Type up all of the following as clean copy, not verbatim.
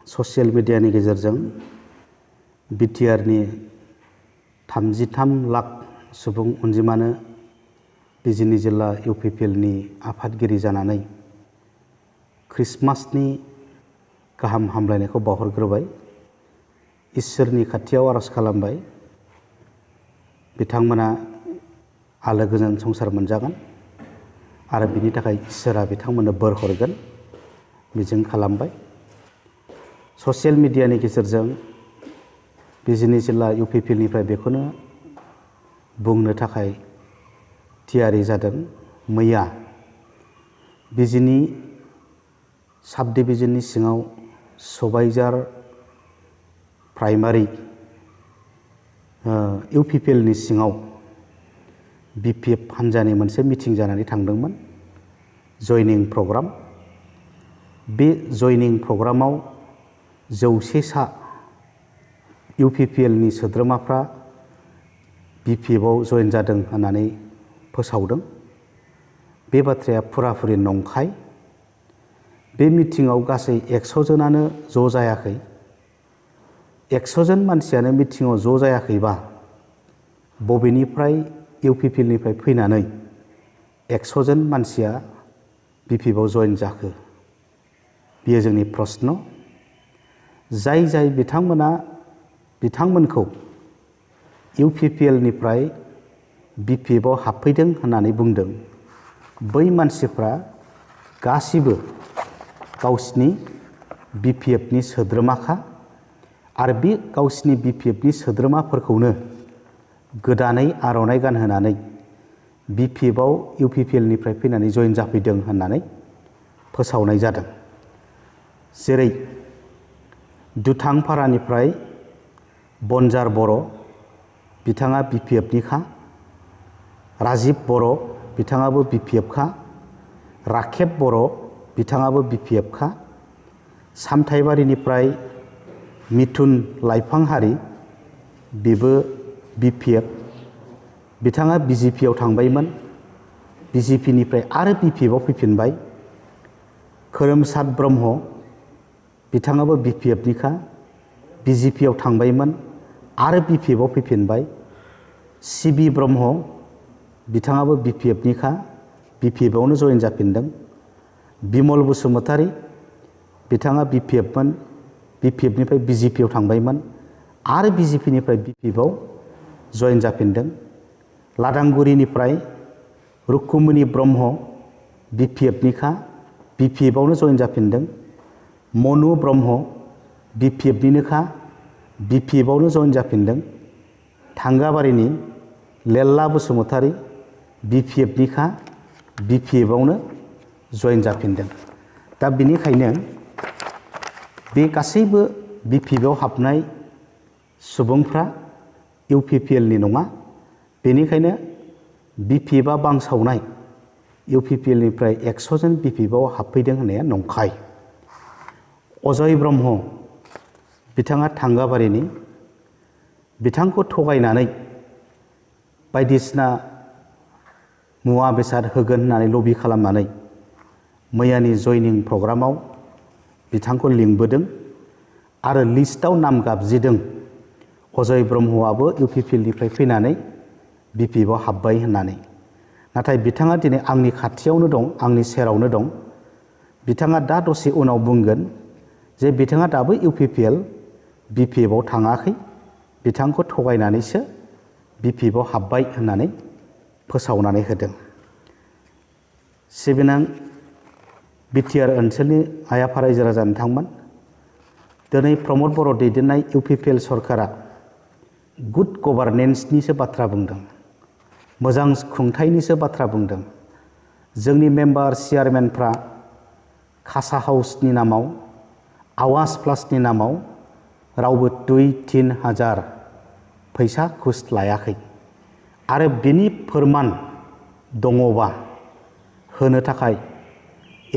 Social मिडियानि गेजेरजों बिटिआरनि 33 लाख सुबुं अनजिमानो बिजिनी जिल्ला इउपिपिएलनि आफादगिरि जानानै ख्रिस्टमासनि गाहाम हामलायनायखौ बावहरग्रोबाय। इसोरनि खाथियाव आरज खालामबाय बिथांमोना आलो गोजोन संसार मोनजागोन आरो बिनि थाखाय इसोरा बिथांमोननो बोर हरगोन मिजिं खालामबाय। ससियेल मिडियानि गेजेरजों बिजिनी जिल्ला इउपिपिएलनिफ्राय बेखौनो बुंनो थाखाय थियारि जादों। मैया बिजिनी साब डिभिजननि सिङाव सबाइजार प्राइमारि इउपिपिएलनि सिङाव बिपिएफ हान्जानि मोनसे मिटिं जानानै थांदोंमोन, जयनिं प्रग्राम। बे जयनिं प्रग्रामाव 100 सा इउपिपिएलनि सोद्रोमाफ्रा बिपिएफआव जयेन जादों होननानै फोसावदों। बे बाथ्राया फुराफुरि नंखाय। बे मिटिङाव गासै 100 जनानो ज' जायाखै। 100 जन मानसियानो मिटिङाव ज' जायाखैबा बबेनिफ्राय इउपिपिएलनिफ्राय फैनानै 100 जन मानसिया बिपिएफआव जयेन जाखो? बेयो जोंनि प्रश्न। जाय बिथांमोनखौ इउपिपिएलनिफ्राय बिपिएफआव हाबफैदों होननानै बुंदों, बै मानसिफ्रा गासिबो गावसिनि बिपिएफनि सोद्रोमाखा आरो बे गावसिनि बिपिएफनि सोद्रोमाफोरखौनो गोदानै आर'नाइ गानहोनानै बिपिएफआव इउपिपिएलनिफ्राय फैनानै जयेन जाफैदों होननानै फोसावनाय जादों। जेरै दुथांपारानिफ्राय बनजार बर' बिथाङा बिपिएफनिखा, राजिब बर' बिथाङाबो बिपिएफखा, राखेब बर' बिथाङाबो बिपिएफखा, सामथाइबारिनिफ्राय मिथुन लाइफांहारि बेबो बिपिएफ, बिथाङा बिजेपिआव थांबायमोन, बिजेपिनिफ्राय आरो बिपिएफआव फैफिनबाय। खोरोमसाद ब्रह्म बिथाङाबो बिपिएफनिखा, बिजेपिआव थांबायमोन आरो बिपिएफआव फैफिनबाय। सिबि ब्रह्म बिथाङाबो बिपिएफनिखा, बिपिएफआवनो जयेन जाफिनदों। बिमल बसुमतारी बिथाङा बिपिएफमोन, बिपिएफनिफ्राय बिजेपिआव थांबायमोन आरो बिजेपिनिफ्राय बिपिएफआव जयेन जाफिनदों। लादांगुरिनिफ्राय रुकुमनि ब्रह्म बिपिएफनिखा, बिपिएफआवनो जयेन जाफिनदों। मनु ब्रह्म बिपिएफनिनोखा, बिपिएफआवनो जयेन जाफिनदों। थांगाबारिनि लेल्ला बसुमतारी बिपिएफनिखा, बिपिएफआवनो जयेन जाफिनदों। दा बिनिखायनो बे गासैबो बिपिएफआव हाबनाय सुबुंफ्रा इउपिपिएलनि नङा। बेनिखायनो बिपिएफआ बांसावनाय इउपिपिएलनिफ्राय 100 जन बिपिएफआव हाबफैदों होननाया नंखाय। अजय ब्रह्म बिथाङा थांगाबारिनि, बिथांखौ थगायनानै बायदिसिना मुवा बेसाद होगोन होननानै लबि खालामनानै मैयानि जयनिं प्रग्रामाव बिथांखौ लिंबोदों आरो लिस्टआव नाम गाबज्रिदों अजय ब्रह्मआबो इउपिपिएलनिफ्राय फैनानै बिपिएफआव हाबबाय होननानै। नाथाय बिथाङा दिनै आंनि खाथियावनो दं, आंनि सेरावनो दं। बिथाङा दा दसे उनाव बुंगोन जे बिथाङा दाबो इउपिपिएल बिपिएफआव थाङाखै, बिथांखौ थगायनानैसो बिपिएफआव हाबबाय होननानै फोसावनानै होदों। सिबिनां बिटिआर ओनसोलनि आइ आफा रायजो राजा नोंथांमोन, दिनै प्रमद बर' दैदेननाय इउपिपिएल सरकारा गुड गभार्नेन्सनिसो बाथ्रा बुंदों, मोजां खुंथायनिसो बाथ्रा बुंदों। जोंनि मेम्बार चेयारमेनफ्रा खासा हाउसनि नामाव, आवास प्लासनि नामाव रावबो 2-3 हाजार फैसा घुस लायाखै आरो बिनि फोरमान दङबा होनो थाखाय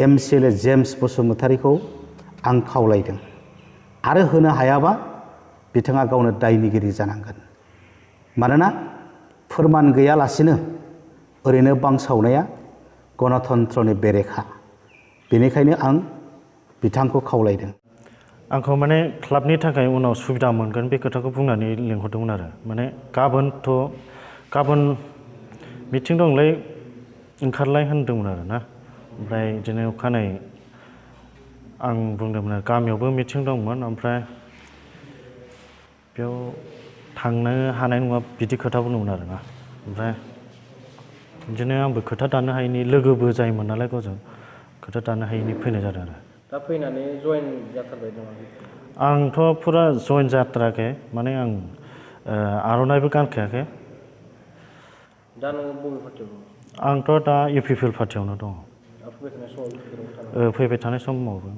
एमसिएलए जेम्स बसुमतारीखौ आं खावलायदों आरो होनो हायाबा बिथाङा गावनो दायनिगिरि जानांगोन। मानोना फोरमान गैयालासिनो ओरैनो बांसावनाया गणतन्त्रनि बेरेखा। बेनिखायनो आं बिथांखौ खावलायदों। आंखौ माने क्लाबनि थाखाय उनाव सुबिदा मोनगोन बे खोथाखौ बुंनानै लिंहरदोंमोन आरो माने गाबोन मिटिं दंलै ओंखारलाय होनदोंमोन आरो ना ओमफ्राय बिदिनो अखानायै आं बुंदोंमोन आरो गामियावबो मिटिं दंमोन ओमफ्राय बेयाव थांनो हानाय नङा बिदि खोथा बुंदोंमोन आरो ना ओमफ्राय बिदिनो आंबो खोथा दानो हायैनि लोगोबो जायोमोन नालाय गावजों खोथा दानो हायैनि फैनाय जादों आरो दा फैनानै जयेन जाथारबाय नामा? आंथ' फुरा जयेन जाथाराखै माने आं आर'नाइबो गानखायाखै। दा नोङो बबे पार्टियाव दं? आंथ' दा इउपिपिएल पार्टियावनो दङ। फैबाय थानाय समाव फैबाय थानाय समावबो